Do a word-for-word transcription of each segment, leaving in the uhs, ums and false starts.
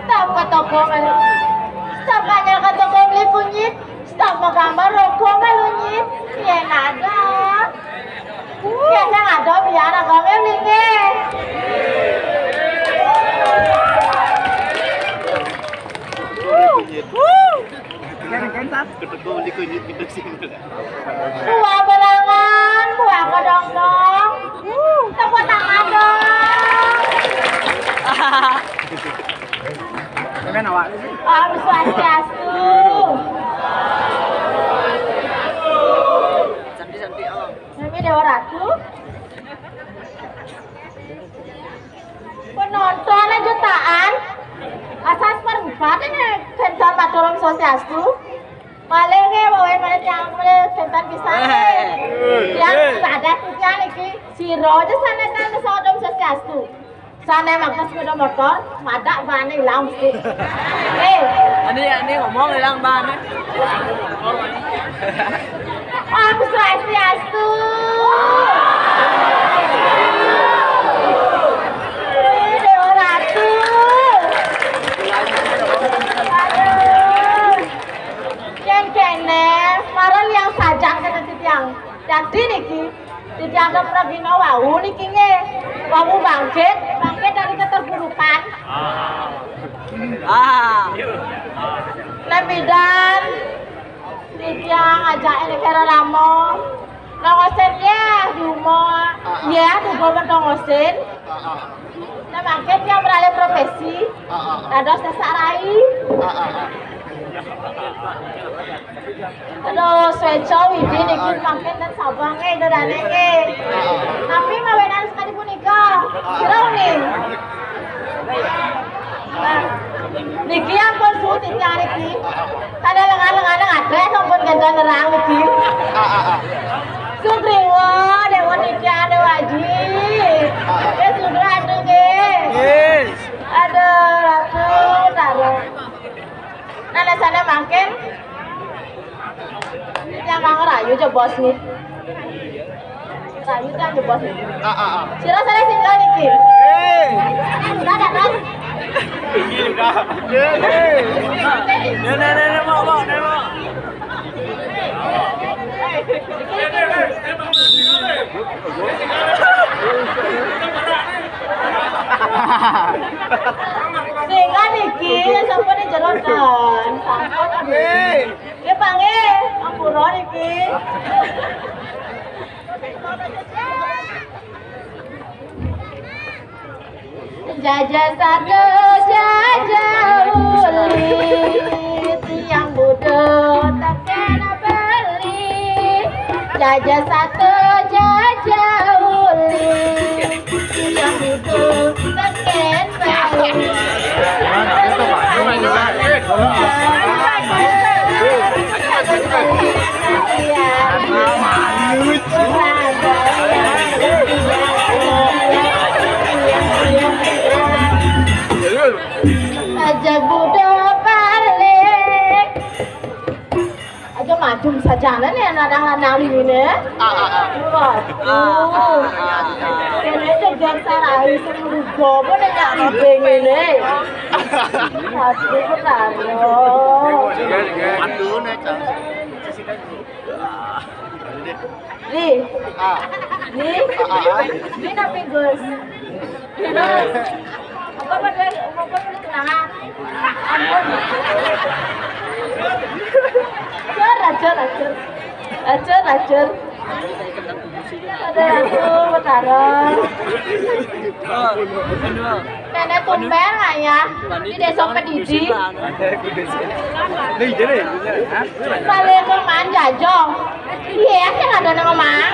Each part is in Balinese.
Stop ka toko, stop ka toko beli kunyit. Stop magambar rokok ka lunyit. Yen ada. Yen ada biar aku ngelinge. Buah berangan, buah kedongdong. Tepuk tangan dong. Om Swastiastu. Santi, santi, Om. Nami Dewa Ratu. Penonton jutaan. Asas perempat ini bentar matur Om Swastiastu. Malih nggih, bawain malih tiang malih bentar pisan. Eh. Tiang ada tiang iki. Sira aja sané nang Om Swastiastu. Sané mangke sepeda motor, madak bane ilang mesti. Eh, Ani, Ani ngomong ilang bane. Om Swastiastu. Dewa Ratu. Aduh. Yen kene, marang yang sajak kena titiang. Dadi niki, Titiang Pragina wau niki nggih. Wau bangkit, bangkit dari keterpurukan. Ah. Nek bidan, titiang ajak ini kira lama. Nongosin ya, di rumah. Ya, di rumah nongosin. Mangkin tiang beralih profesi. Ah, ah, ah. Dados sesak rai. Ah, ah, ah. Aduh, swéca Widi niki mangkin ten Sabang, eh, dodane, eh. Tapi mawinan sakadi punika. Sira uning. Nah, niki ampun suud titiang niki. Kada lengan-lengan ngadres ampun genten nerang niki. Sugriwa, Dewa Nitya, Dewa Aji. Ya, Sugriwa, aduh, nggih. Aduh, Ratu, taruh. Nah, dasarnya mangkin. Yang kang rayu jebos nih. Rayu kan jebos nih. Ah, ah, ah. Sira sare singgah niki. Hei. Enggak ada, Mas. Ini udah. Hei. Nih, nih, nih, nih, mau, mau, nih, mau. Singgah niki, sampun dijerokan. Sampun. Hei. Nggih, panggih, ampura niki. Jajah satu, jajah uli, tiang buduh tak kena beli. Jajah satu, jajah uli. Aja budak balik. Aja maju sajane nih anak lanang ini. Ah, ah, ah. Waduh. Kene cegar sarai sing rugo apa nek nyak ribing ini. Aduh, benar. Aduh, nek. Nih. Ah. Nih. Ah, ah, ah. Ini tapi Gus. Apa pada apa pada tunangan? Ampun. Cur, cur, cur. Cur, cur. Ada aku Betara. Nenek tumben ayah di desa Pedidi. Nih, jadi, ha? Balik ke Manjajong. Iya, kan ada nama mang.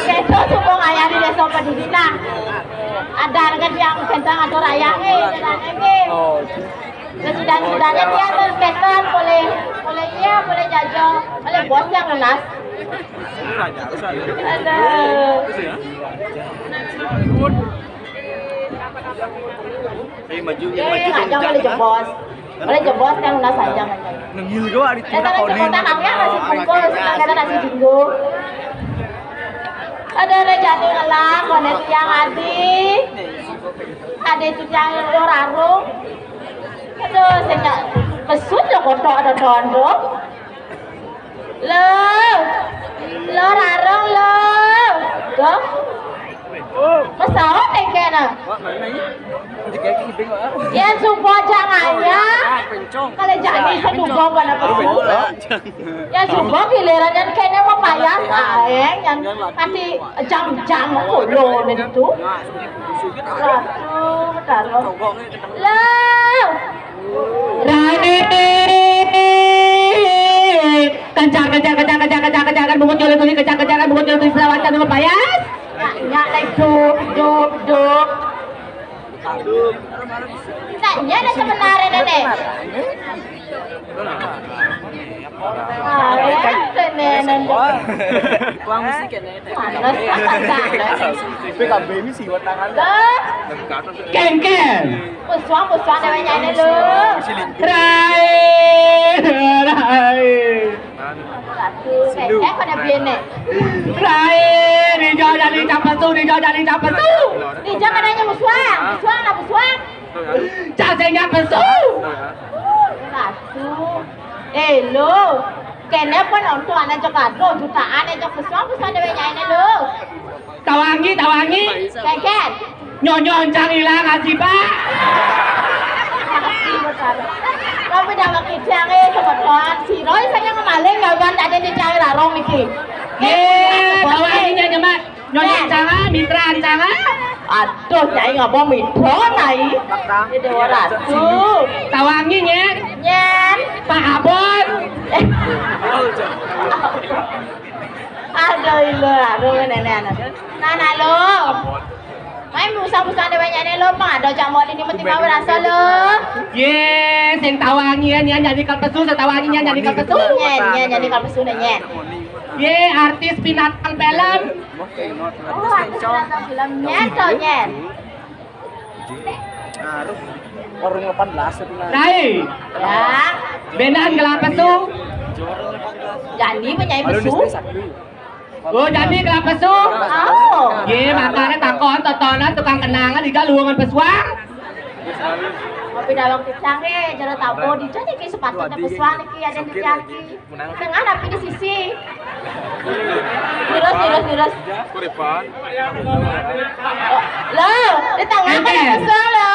Desa Sumbung ayah di desa Pedidi nah. Ada kan yang tentang atur ayah nih, tentang ini. Oh. Sudah-sudahnya dia terus ketan boleh, boleh iya, boleh jajo, boleh bos yang lunas. Ada. Eh, maju, eh, maju, aja boleh jebos. Boleh jebos yang lunas aja, aja. Nengil gua di kita konen. Kita nasi bungkus, kita nasi jinggo. Ada rejani ngelak, konen tiang adi. Ada tiang rarung. Aduh, sing besut lho kotok ada dondo. Lho. Lho rarung lho. Tuh. Pesawat yang kena. Wah, mana ini? Tiga kibing, Pak. Ya, sumpah jangan ya. Ah, pencong. Kalau jadi saya duga pada pesawat. Ya, sumpah giliran yang kena mau payah, aeng, yang nanti jam-jam kulo itu. Aduh, taruh. Lho. Rani. Kencang, kencang, kencang, kencang, kencang, kencang, bungut nyolot tuli, kencang, kencang, bungut nyolot tuli, selawatan sama payas. Nanya lagi, duk, duk, duk. Nanya ada sebenarnya, Nenek. Ah, ya, Nenek. Wah, tuang mesti kena. Panas, panas. Tapi kabeh ini siwat tangan. Tuh. Kengken. Pusuang, pusuang ada banyak ini, lho. Rai, rai. Ratu, eh, pada biyen, Nek. Rai, dijak dari capesu, dijak dari capesu. Dijak kadanya pusuang, pusuang, nah, pusuang. Cacingnya pesu. Ratu. Eh, lho. Kene pun untuk anak cek ado jutaan, eh, cek pusuang, pusuang ada banyak ini, lho. Tawangi, tawangi. Kengken. Nyonyo encang ilang, asih, Pak. Tapi dah makin jange sebetulan si Roy saya ngemaling gawan tak ada di cari larong niki. Ye, tawangi nyemat. Nyonya Canga, Mitra Canga. Aduh, Nyai ngapa Mitra, Nyai? Ini Dewa Ratu. Tawangi, Nyen. Nyen. Pak Abon. Aduh, ilo, aduh, nenek anak. Nah, nah, lo. Main usah-usah ada banyak nih, lo, Pak. Ada cak mau ini mesti mau rasa, lo. Ye, sing tawangi ya, Nyen, jadi kalpesu, sing tawangi, Nyen, jadi kalpesu. Nyen, Nyen, jadi kalpesu, Nyen. Ye, artis binatang film. Oh, artis binatang film. Nyen, to, Nyen. Ngaruh. Warung delapan belas itu, nah. Rai. Ya. Benan kelapa su. Jani penyanyi pesu. Oh, jani kelapa su. Oh. Ye, makanya takon totonan tukang kenangan di galungan pesuang. Kopi dalam pisang, eh, jero tabo di jani ki sepatu pesuang iki ada di kaki. Tengah tapi di sisi. Terus, terus, terus. Kuripan. Lo, di tengah kan pesuang, lo.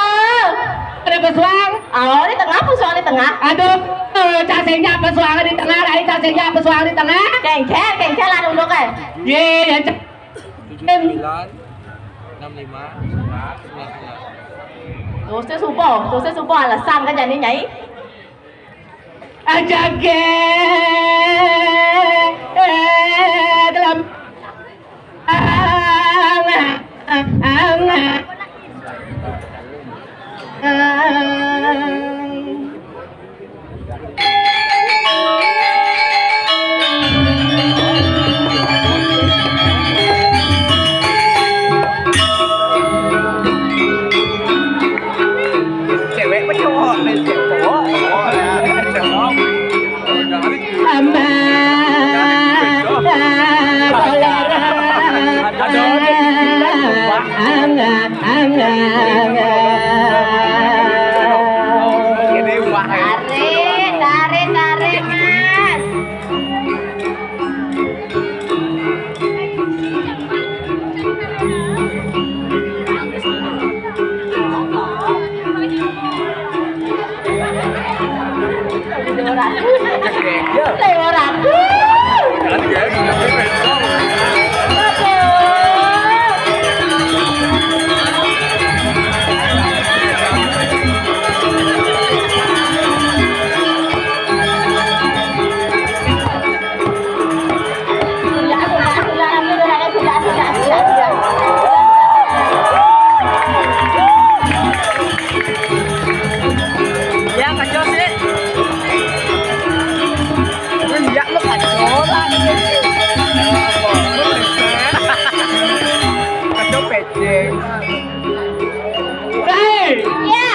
Ada pesuang. Oh, di tengah pesuang, di tengah. Aduh, eh, casenya pesuang di tengah, lain casenya pesuang di tengah. Kengkel, kengkel, anu, lo, kan? Ye, ya, cek. Tujuh sembilan, enam lima, sembilan sembilan. Terus dia subuh, terus dia subuh alasan kan jadi, Nyai. Aja ge, eh, dalam Cewek apa cowok? Cowok. Cowok, ya. Cowok. Ama, anga, anga, anga. Tarik, tarik, tarik, Mas. Ya, kacau sih. Ya, lu kacau lah. Kacau peceng. Hei! Ya.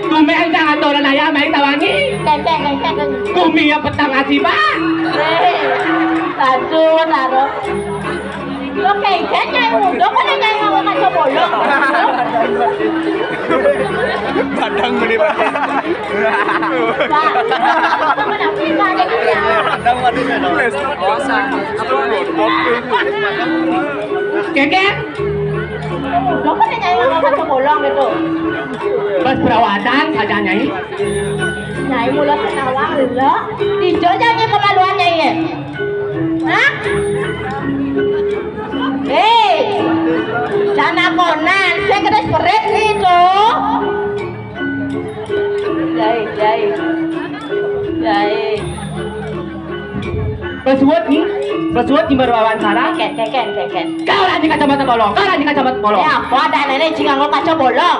Tumben cang aturan ayah main tawangi. Kengkeng, kengkeng, kengkeng. Kumi ya petang asibah. Hei. Aduh, taruh. Lo kengkeng nyai muda, kok nyai nganggo kaca bolong? Padang beli, Pak. Pak, apa namanya? Padang, waduh. Kengkeng. Lo kok nyai nganggo kaca bolong gitu? Pas perawatan saja, Nyai. Nyai mula ketawa lo. Ijo janji kemaluan nyai, ya? Hah? Hei, jana konan, saya kena seperit nih, tuh. Jai, jai. Jai. Pesuwut nih, pesuwut di berwawancara. Ken, ken, ken, ken, ken. Kau lagi kacamata bolong, kau lagi kacamata bolong. Ya, apa ada nenek jing nganggo kaca bolong?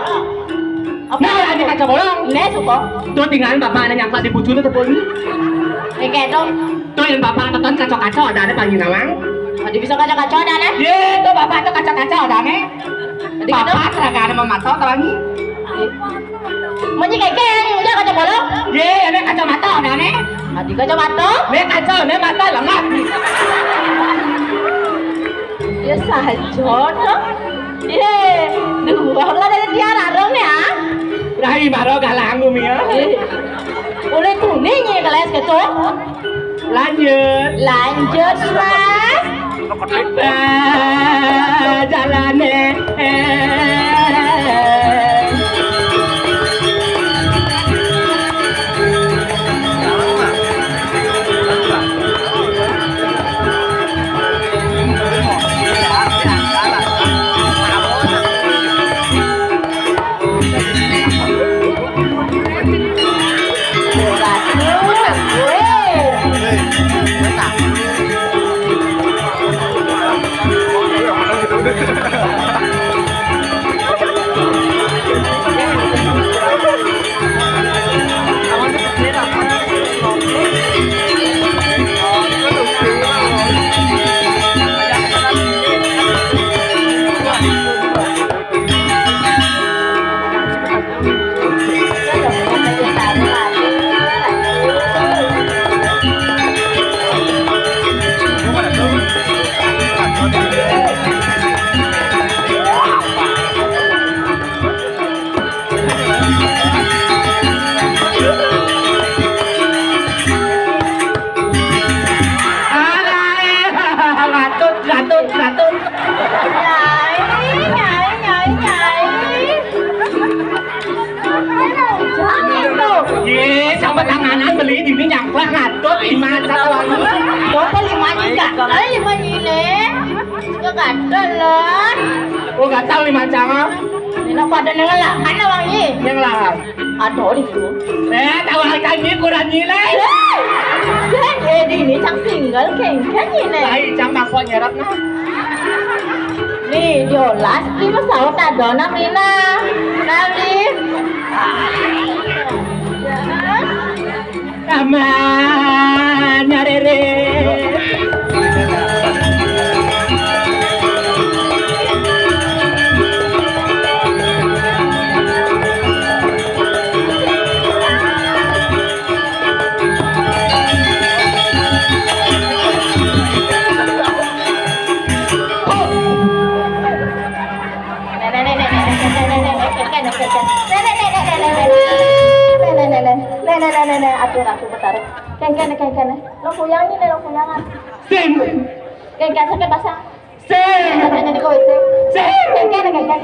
Apa? Nah, lagi kaca bolong. Nek, suko. Tuh, tinggal bapak anak nyangka di bujur tuh, Poni. Nek, tuh. Tuh, yang bapak nonton kaca-kaca ada, ada panggil nawang. Ada bisa kaca-kaca ada, nek? Ye, tuh bapak tuh kaca-kaca ada, nek. Bapak seragam sama mata, tawangi. Menyi keke, yang udah kaca bolong. Ye, ada kacamata, ada nih. Adi kacamata? Nih kaca, nih mata lengah. Ya saja, dong. Ye, dua belas dari tiara dong ya. Rai maro galang umi ya. Ye. Oleh tuning ya kelas gitu. Lanjut. Lanjut, Mas. Apa jalane? Alah, eh, ngatut, ngatut, ngatut. Nyai, nyai, nyai, nyai. Jangan tuh. Ye, sama tanganan beli dini nyangklak ngatut lima satu lagi. Coba lima nyi enggak? Eh, lima nyi le. Enggak ada lah. Oh, gatal lima cang ah. Ini pada nengelahan awang nyi. Nengelahan. Aduh, di situ. Eh, tahu aja nyi kurang nilai. Eh, di ini cang single kengkeng ini. Lai cang mangkok nyerap nah. Nih, jolas di pesawat ada nang Rina. Nang Rin. Aman, nyarere. Nenek, nenek, nenek, nenek, atur, atur, bentar. Kengken, kengken. Lo kuyang ini, lo kuyangan. Sing. Kengken sakit basah. Sing. Katanya di kowe sing. Sing. Kengken, kengken.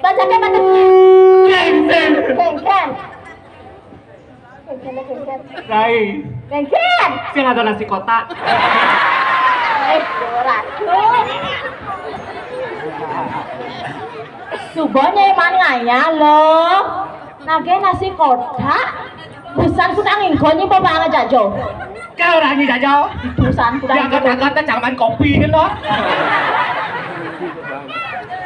Baca ke baca. Sing, sing. Kengken. Kengken, kengken. Rai. Kengken. Sing ada nasi kotak. Eh, ora tuh. Subone man ngaya lo. Nage nasi kotak. Busan ku nang ingko nyi bapak aja jo. Kau rangi jajo. Busan ku nang ingko. Diangkat-angkat teh jangan kopi kan loh.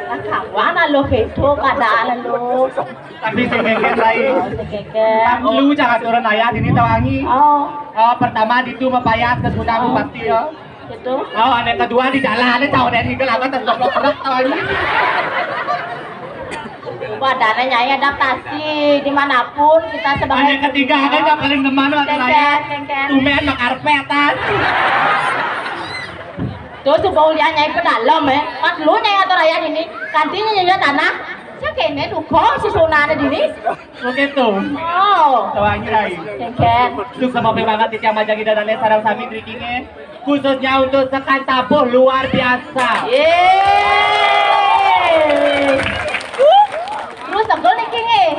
Nah, kawan lo kedo keadaan lo. Tapi sing kengken, Rai. Oh, sing kengken. Kan lu jangan turun ayah dini tawangi. Oh. Oh, pertama ditu mapayas ke Sunda Bupati ya. Gitu. Oh, ane kedua di jalan, ane tahu dari ke lama terus goblok berat tawangi. Badannya nyai adaptasi dimanapun kita sebagai. Ane ketiga kan yang paling demen lah. Kengken, saya. Kengken. Tumben mak karpet atas. Tuh, coba ulian nyai pedalem, eh. Pas lu nyai atur ayah ini, kantinya nyai tanah. Saya kene duko susunannya dini. Oke tuh. Oh. Tawangi, Rai. Kengken. Sukses sampai banget di Ciamajang Ida dan sarang sami drinking, eh. Khususnya untuk sekan tabuh luar biasa. Yeay. Terus segel nih, King, eh.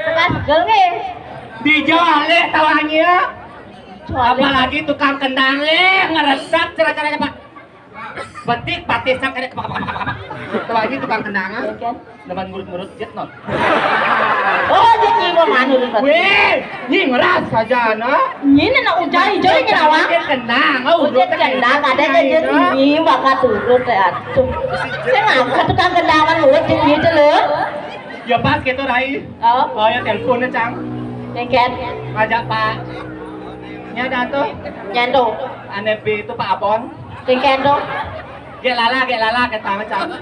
Sekan segel nih. Dijual, eh, tawangi ya. Apalagi tukang kendang, eh, ngeresep cara-caranya, Pak. Betik patisna kena kepak, kepak, kepak, kepak. Tawangi tukang kendang, ah. Iya, kan? Demen ngurut-ngurut jet non. Oh, jet nyi mau mana lu? Weh, nyi ngeras aja, nah. Nyi na ujai, ujai nyi lawang. Jet kendang, oh, ujai jet kendang, ada aja jet nyi bakal turut ya. Saya ngapa tukang kendangan mulut jet nyi itu lo? Ya pas gitu, Rai. Oh. Oh, ya teleponnya, Cang. Kengken. Ngajak Pak. Nya dah tuh. Nyando. Ane pi itu Pak Apon. Kengken tuh. Gek lala, gek lala, kata macam.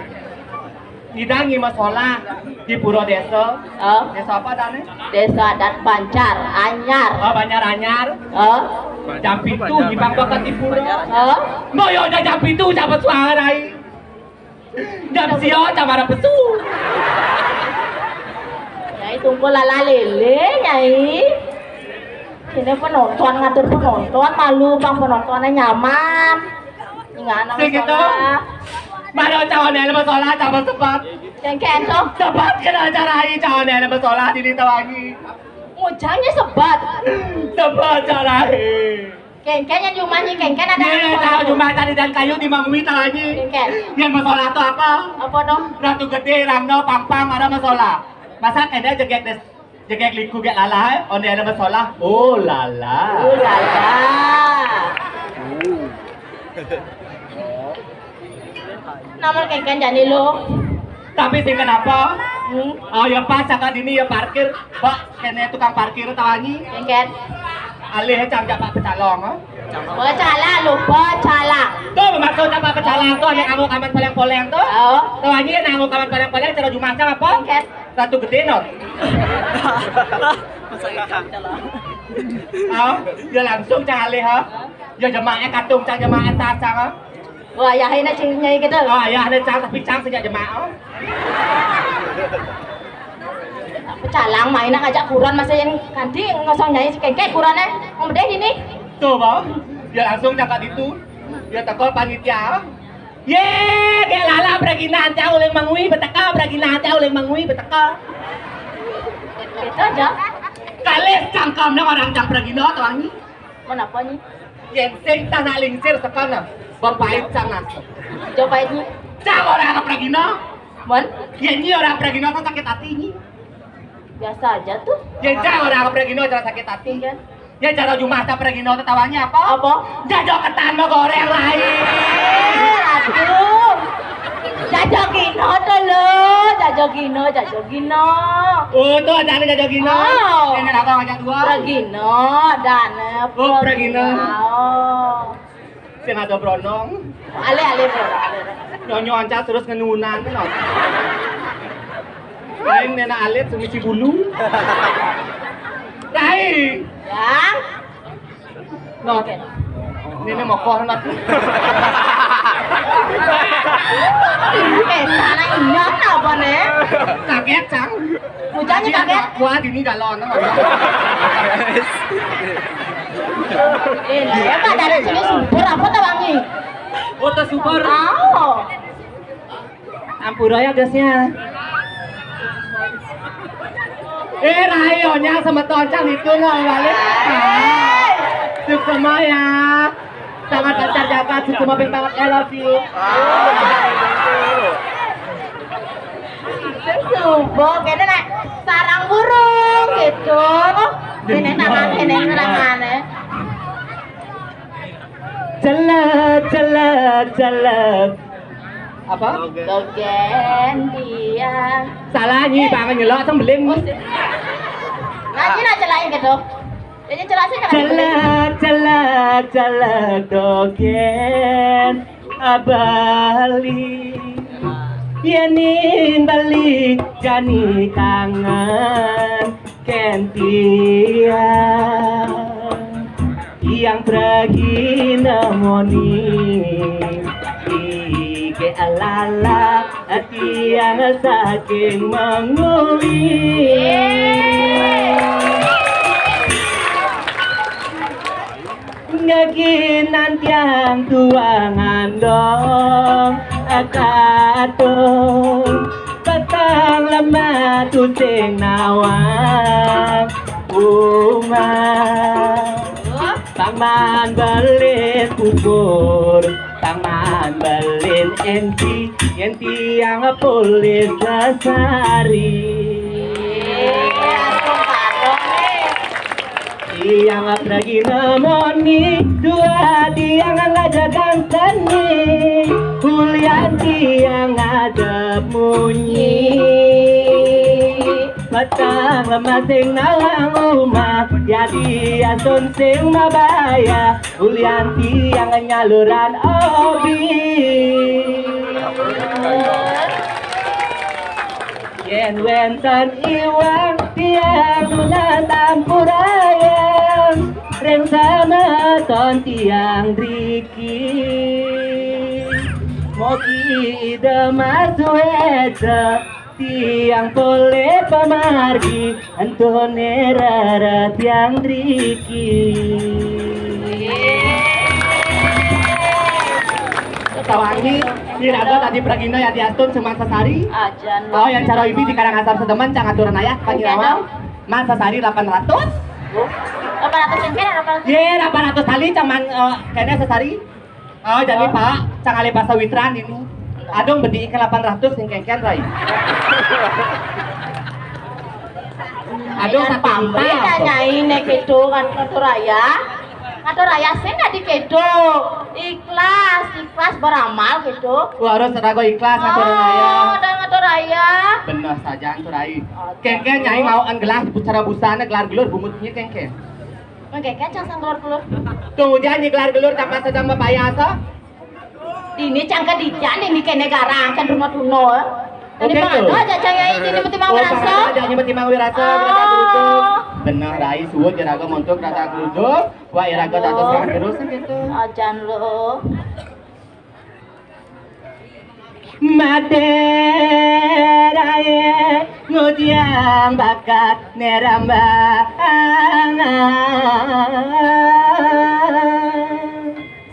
Ngidang nyi masolah di pura desa. Oh. Desa apa adane? Desa adat Banjar Anyar. Oh, Banjar Anyar. Oh. Jam pitu nyibang bakat di pura. Oh. Mbok yo udah jam pitu, jam suara, Rai. Jam sio, jam arep pesu. Nyai tunggu lala lele, Nyai. Ini penonton, ngatur penonton, malu bang penontonnya nyaman. Ingat nama. Sing gitu. Sekolah. Mana calon yang lepas sekolah, calon sebat. Yang kentong. Sebat kena acara ini, calon yang lepas sekolah, dini tawangi. Ngujangnya sebat. Sebat cara ini. Kengken yang jumahnya kengken ada. Nih, tahu jumah tadi dan kayu di Mang Wi tawangi. Kengken. Yang masalah tuh apa? Apa dong? Ratu Gede, Rangno, Pangpang, ada masalah. Masa kena jegek des, jegek liku gek lala, eh? Onde ada masalah. Oh lala. Oh lala. Nomor kéngkén jani lo. Tapi sing kenapa? Hmm. Oh ya pas cangka dini ya parkir. Mbak, kéné tukang parkir tawani. Kéngkén. Alih cang jak Pak Pecalang, oh. Pecalang lo, pecalang. Tuh, maksud cang Pak Pecalang tuh, ané kamu kaman paléng-paléng tuh. Oh. Tawani ané kamu kaman paléng-paléng, cara jumah cang apa? Kéngkén. Ratu Gedé, no. Oh, ya langsung cang alih, ha. Ya jemaah katung cang jemaah tas cang, ha. Wah, ya ini cing nyai gitu. Ah, ya ada cang tapi cang sejak jemaah. Pecalang main ngajak kuran masa yang ganti ngosong nyai si kéngkén kurannya. Mau bedé ini. Tuh, Bang. Ya langsung cangkat itu. Ya tekol panitia. Ye, kayak lala pragina ante uling mangui beteka, pragina ante uling mangui beteka. Itu aja. Kalis cangkemnya orang cang pragina tuh wangi. Kenapa nih? Yén sing tanah lingsir sekana, bapait cang nas. Coba ini. Cang orang pragina. Mon? Yén nyi orang pragina tuh sakit hati nyi. Biasa aja tuh. Yén cang orang pragina cara sakit hati. Iya. Ya cara jumah cang pragina tuh tawanya apa? Apa? Jajak ketan mah goreng lain. Eh, aduh. Jajak gino tuh lo, jajak gino, jajak gino. Oh, tuh ada nih jajak gino. Oh. Ini apa ngajak dua? Pragina, dana. Oh, pragina. Oh. Sing ada brondong. Ale, ale, bro. Nyonyo anca terus ngenunan, no. Lain nena alit sumisi bulu. Lain. Yang? No. Ini mau koh, no. Eh, sana ingat apa, nih? Kaget, Cang. Hujannya kaget. Kuat ini galon, no. Eh, apa dari sini subur apa tuh, Wangi? Oh, tuh subur. Oh. Ampura ya, gasnya. Eh, rahayu, Nyang, sama Toncang itu, no, balik. Ah. Suksema ya. Sangat lancar jaga, suksema banget, I love you. Subo, kene nek sarang burung gitu. Ini tangan, ini tangannya. Celep, celep, celep. Apa? Dogen dia. Salah nyi, Bang, nyelok sembelin. Oh, si-, nah, ini aja lain gitu. Ini jelasin kan? Celep, celep, celep dogen abali. Yenin bali jani kangen kén tiang. Tiang pragina moni, ike alala, tiang saking manguli. Ngaginan tiang tuangan dong, akatong, petang lemah tusing nawang. Uma, pang maan belin bubur, pang maan belin enci, yén tiang polih sesari. Tiang pragina moni, dua tiang ngajagang seni, ulian tiang ngadep munyi. Petang lemah sing nawang uma, yadi asun sing mabaya, ulian tiang nyaluran obi. Yén wénten iwang tiang nunas ampurayang, ring sameton tiang driki. Mogi Ida masuéca tiang polih pamargi, antuné rara tiang driki. Tawangi, iraga tadi pragina yadiastun cuman sesari. Ajan. Oh, yang cara ibi di Karangasem sedemen, cang aturan ayah, Pak Irawan. Mas sesari delapan ratus. Delapan ratus singkir, delapan ratus. Yé, delapan ratus tali cuman, eh, kéné sesari. Oh, jadi, Pak, cang alih basa witran ini. Adung bedi ikan delapan ratus yang kéngkén, Rai. Adung satu juta. Pamrih ya, Nyai, nek itu kan ke Suraya. Ngatur raya sing dadi kéto. Ikhlas, ikhlas beramal kéto. Harus raga ikhlas ngatur raya. Oh, dan ngatur raya. Bener saja ngatur raya. Aja. Kéngkén Nyai mau gelas cara busana gelar gelur bungutnya kéngkén. Kéngkén cang sang gelur-gelur. Tuh, jangan gelar gelur tanpa sedang membayar. Dini cang kadidian, dini kéné garang, cang rumah tuno. Dini pangada aja cang Nyai, dini mesti mau wirasa. Aja nyai mesti mau wirasa, wirasa geruduk. Bener, Rai, suwun iraga montok wirasa geruduk. Wah, iraga dados terus gitu. Ajan lo. Madé Rai ngujang bakat né rambang.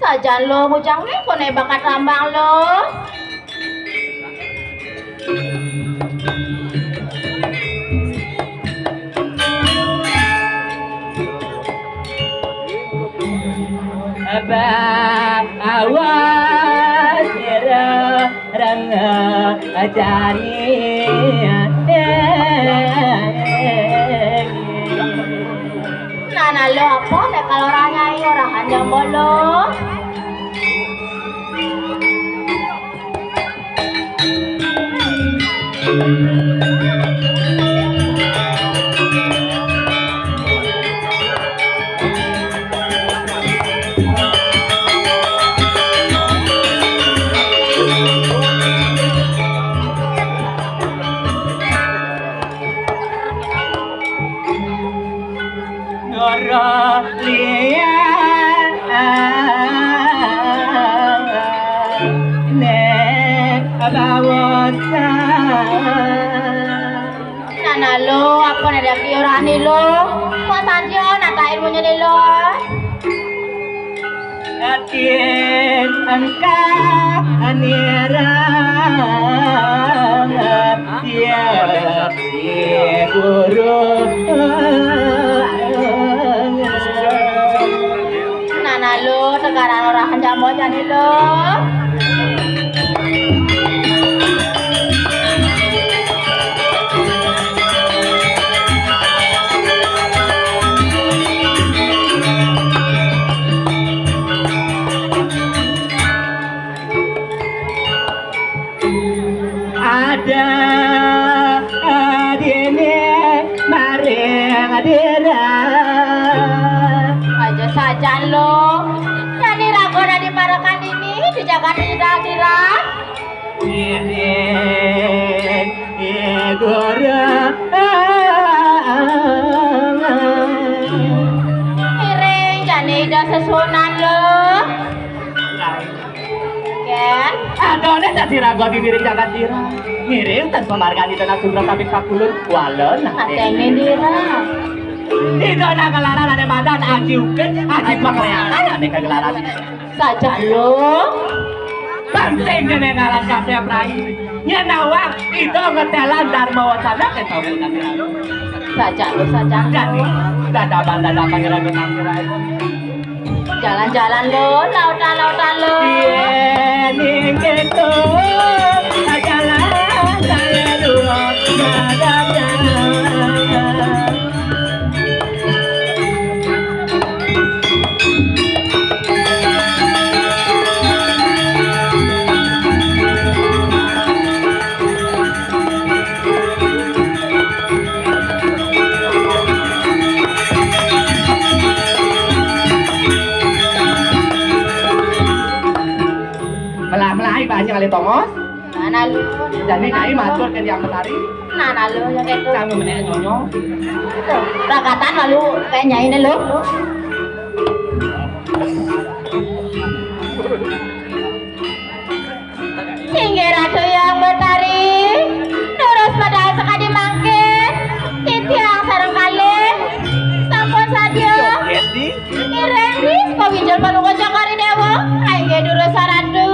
Sajan lo ngujang né koné bakat rambang lo. Abah awas ira ranga ajani. Nana lo apa nek kalau orang nyai orang hanya molo. Noro liya né bawosa. Nana lo, apa nada kiorani lo? Kok saja nata ilmunya ni lo? Atin engkah nirang ya guru. Nana lo, tegaran orang jambol jani lo. Ada dini maring dira. Aja sajan lo. Nani raga nani marakan ini di jagat dira-dira. Iring, iring, guru. Iring, jani ida sesunan lo. Kén. Adoné dadi raga diniring jagat dira. Ngiring tan pamargani tenan sumrep kaping pakulun. Walon. Atene dira. Ida nang kelaran ane madan aji ukit, aji pakleangan ane kegelaran. Saja lo. Penting dene ngaran kasep rai. Yen awak ida ngetelan dharma wacana kesamunan. Saja lo, saja lo. Jadi, dadaban-dadaban ira genang rai. Jalan-jalan lo, lautan-lautan lo. Yen inggih to, jalan saya dua, madamnya. Melah-melah banyak kali tongos. Nah, nah, lu. Jadi nyai matur ke Hyang Betari. Nah, nah, lu, yang itu. Jangan menek nyonyo. Rakatan lalu kayak nyai ini lo. Inggih Ratu Hyang Betari, durus medal sekadi mangkin, titiang sareng kalih sampun sadya. Iring ris pawijil Palungguh Cakar Dewa, inggih durus Ratu.